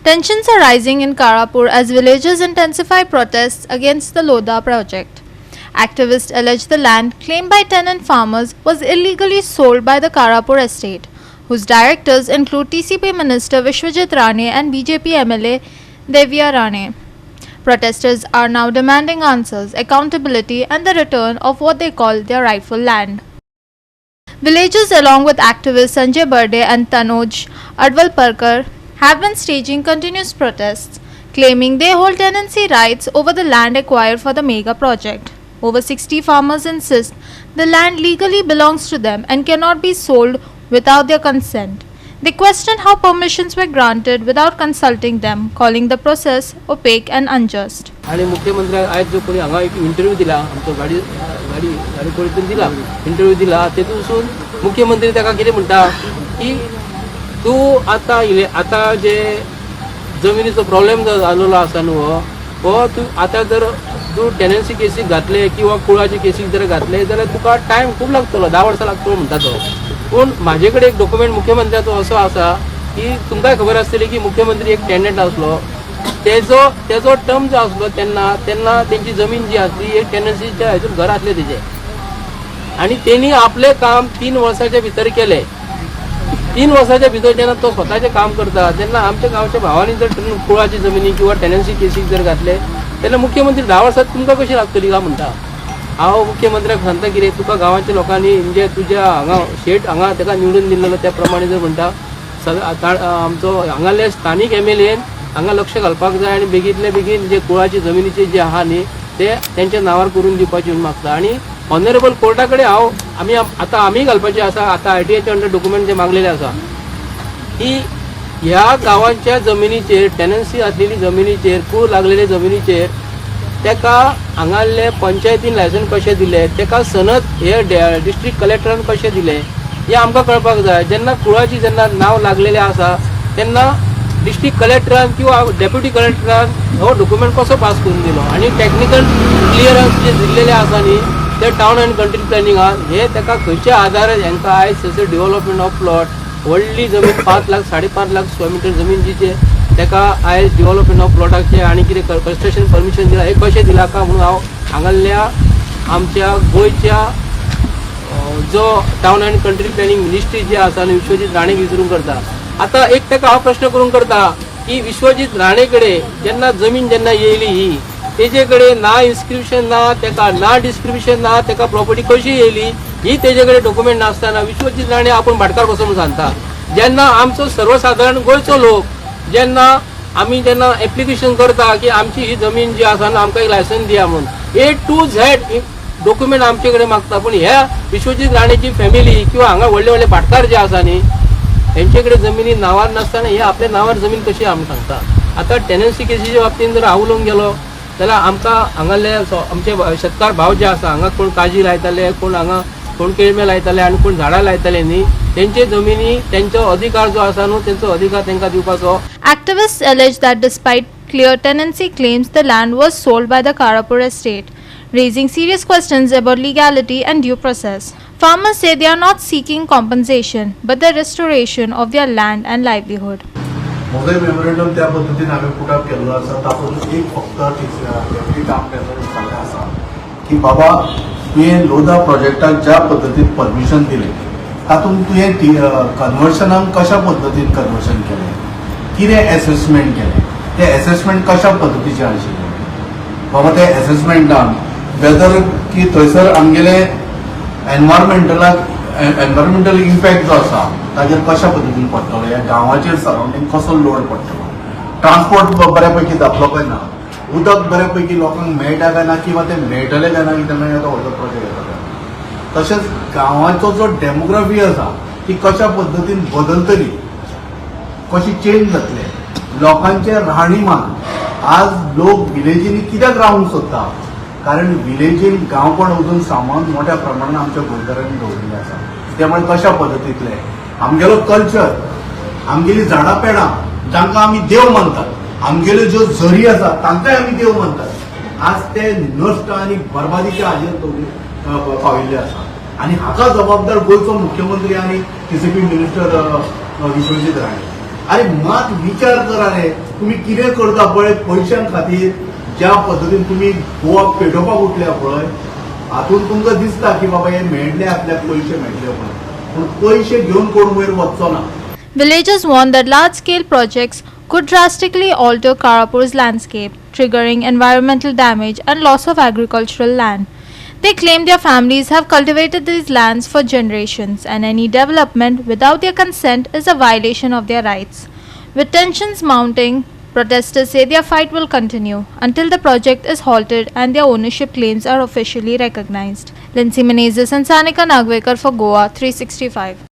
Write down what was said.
Tensions are rising in Karapur as villagers intensify protests against the Lodha project. Activists allege the land claimed by tenant farmers was illegally sold by the Karapur estate, whose directors include TCP Minister Vishwajit Rane and BJP MLA Devya Rane. Protesters are now demanding answers, accountability, and the return of what they call their rightful land. Villagers, along with activists Sanjay Barde and Tanuj Advalpalkar, have been staging continuous protests, claiming they hold tenancy rights over the land acquired for the mega project. Over 60 farmers insist the land legally belongs to them and cannot be sold without their consent. They question how permissions were granted without consulting them, calling the process opaque and unjust. आणि मुख्यमंत्री आयज जो कोणी हांगा एक interview दिला, आमचो गाडी गाडी गाडी कोणी दिला, इंटरव्यू दिला, तेतून मुख्यमंत्री ताका कितें म्हणटा की तूं आतां आतां जे जमिनीचो प्रॉब्लेम जाल्लो आसा न्हू, हो हो तूं आतां जर तूं टेनन्सी केसीक घातले किंवा कुळाचे केसीक जर घातले जाल्यार तुका टायम खूब लागतलो, 10 वर्सां लागतलो म्हणटा तो. पूण म्हाजे कडेन एक डॉक्युमेंट मुख्यमंत्र्याचो असो आसा की तुमकांय खबर आसतली की मुख्यमंत्री एक टेनंट आसलो, तेजो टर्म जो आसलो तेन्ना तेन्ना तेंची जमीन जी आसली, एक टेनन्सीच्या हेतून घर आसलें तेजें आनी तेणी आपलें काम 3 वर्साच्या भितर केलें. 3 वर्साच्या भितर जेन्ना तो स्वताचें काम करता तेन्ना आमच्या गांवच्या भावांनी जर कुळाची जमिनी किंवा टेनन्सी केसीक जर घातले तेन्ना मुख्यमंत्री 10 वर्सां तुमकां कशी लागतली काय म्हणटा. हांव मुख्यमंत्र्याक सांगता कितें, तुका गांवाच्या लोकांनी म्हणजे तुज्या हांगा शेट हांगा ताका निवडून दिल्लो, त्या प्रमाणे जर म्हणटा आमचो हांगाले स्थानीक एमएलएन हांगा लक्ष घालपाक जाय आनी बेगींतले बेगीन जे कुळाची जमिनीचे जे आहा न्ही, ते तेंच्या नांवार करून दिवपाची म्हणून मागता. आनी ऑनरेबल कोर्टा कडेन हांव आमी आतां आमी घालपाचे आसा. आतां आरटीआयचे अंडर डॉक्युमेंट जे मागलेले आसा की ह्या गांवांच्या जमिनीचेर, टेनन्सी आसलेली जमिनीचेर, कूळ लागलेले जमिनीचेर तेका हांगासरले पंचायतीन लायसन कशें दिलें, तेका सनद हे डिस्ट्रिक्ट कलेक्टरान कशें दिलें, हें आमकां कळपाक जाय. जेन्ना कुळाची जेन्ना नांव लागलेलें आसा तेन्ना डिस्ट्रिक्ट कलेक्टरान किंवा डेप्युटी कलेक्टरान हो डॉक्युमेंट कसो पास करून दिलो आनी टॅक्निकल क्लियरन्स जे दिल्लेले आसा न्ही, ते टावन अँड कंट्री प्लॅनिंगान हे ताका खंयच्या आधारार हेंकां आयज थंयसर डेव्हलपमेंट ऑफ प्लॉट, व्हडली जमीन, 5 लाख, 5.5 लाख स्क्वेअर मिटर जमीन जी, ताका आयज डेव्हलपमेंट ऑफ प्लॉटाचे आनी कितें कन्स्ट्रक्शन परमिशन दिलां, हें कशें दिलां का म्हणून हांव हांगासरल्या आमच्या गोंयच्या जो town and country planning ministry जी आसा आनी विश्वजीत राणे विचारून करता. आतां एक ताका हांव प्रश्न करूंक करता की विश्वजीत राणे कडेन जेन्ना जमीन जेन्ना येयली ही, तेजे कडेन ना इन्स्क्रिप्शन ना, तेका ना डिस्क्रिप्शन ना, तेका प्रॉपर्टी कशी येयली ही तेजे कडेन डॉक्युमेंट नासतना विश्वजीत राणे आपूण भाटकार कसो म्हणून सांगता. जेन्ना आमचो सर्वसाधारण गोंयचो लोक जेन्ना आमी जेन्ना एप्लिकेशन करता की आमची ही जमीन जी आसा ना, आमकां एक लायसन दिया म्हणून, ए टू झेड डॉक्युमेंट आमचे कडेन मागता, पूण ह्या विश्वजीत राणेची फॅमिली किंवा हांगा व्हडले व्हडले भाटकार जे आसा न्ही, हेंचे कडेन जमिनी नांवार नासतना हे आपल्या नांवार जमीन कशी आमी सांगता. आतां टेनन्सी केसीच्या बाबतींत जर हांव उलोवंक गेलो जाल्यार आमकां हांगासरले आमचे शेतकार भाव जे आसा, हांगा कोण काजी लायताले, कोण हांगा कोण केळमे लायताले आनी कोण झाडां लायताले न्ही, तेंचे जमिनी तेंचो अधिकार जो आसा न्हू, तेंचो अधिकार तेंकां दिवपाचो. Activists allege that despite clear tenancy claims, the land was sold by the Karapur estate, raising serious questions about legality and due process. Farmers say they are not seeking compensation but the restoration of their land and livelihood. म्हजोय memorandum त्या पद्दतीन हांवें put up केल्लो आसा. तातूंत एक फक्त deputy town planner सांगलें आसा की बाबा, तुवें लोधा प्रोजेक्टाक ज्या पद्दतीन परमिशन दिलें, तातूंत तुवें कन्वर्शनाक कशा पद्दतीन कन्वर्शन केलें, कितें एसेसमेंट केलें, तें एसेसमेंट कशा पद्दतीचें आशिल्लें, बाबा ते एसेसमेंटान वेदर की थंयसर आमगेले एनवायरमेंटलाक एनवायरमेंटल इम्पॅक्ट जो आसा ताजेर कशा पद्दतीन पडटलो, ह्या गांवाचेर सरावंडींग कसो लोड पडटलो, ट्रान्सपोर्ट बऱ्या पैकी जातलो काय ना, उदक बऱ्या पैकी लोकांक मेळटा काय ना किंवा ते मेळटलें काय ना की तेन्ना तो व्हडलो प्रोजेक्ट येता. तशेंच गांवाचो जो डेमोग्राफी आसा ती कशा पद्दतीन बदलतली, कशी चेंज जातले, लोकांचें राहणीमान. आज लोक विलेजींनी कित्याक रावंक सोदता? कारण विलेजीन गांवपण अजून सामान मोठ्या प्रमाणात आमच्या गोंयकारांनी दवरिल्लें आसा. त्यामुळे कशा पद्दतींतले आमगेलो कल्चर, आमगेली झाडां पेडां जांकां आमी देव मानतात, आमगेल्यो ज्यो झरी आसा तांकांय आमी देव मानतात, आज ते नश्ट आनी बरबादीच्या हाजेर पाविल्ले आसा आनी हाका जबाबदार गोंयचो मुख्यमंत्री आनी टीसीपी मिनिस्टर विश्वजीत राणे. अरे मात विचार करा रे, तुमी कितें करता पळय पयशां खातीर. ज्या पद्दतीन तुमी गोवा पेटोवपाक उठल्या पळय, हातून तुमकां दिसता की बाबा हे मेळटले आपल्याक पयशे मेळटले म्हणून, पूण पयशे घेवन कोण वयर वचचो ना. Villagers warn that large scale projects could drastically alter Karapur's landscape, triggering environmental damage and loss of agricultural land. They claim their families have cultivated these lands for generations, and any development without their consent is a violation of their rights. With tensions mounting, protesters say their fight will continue until the project is halted and their ownership claims are officially recognized. Lindsay Menezes and Sanika Nagvekar for Goa 365.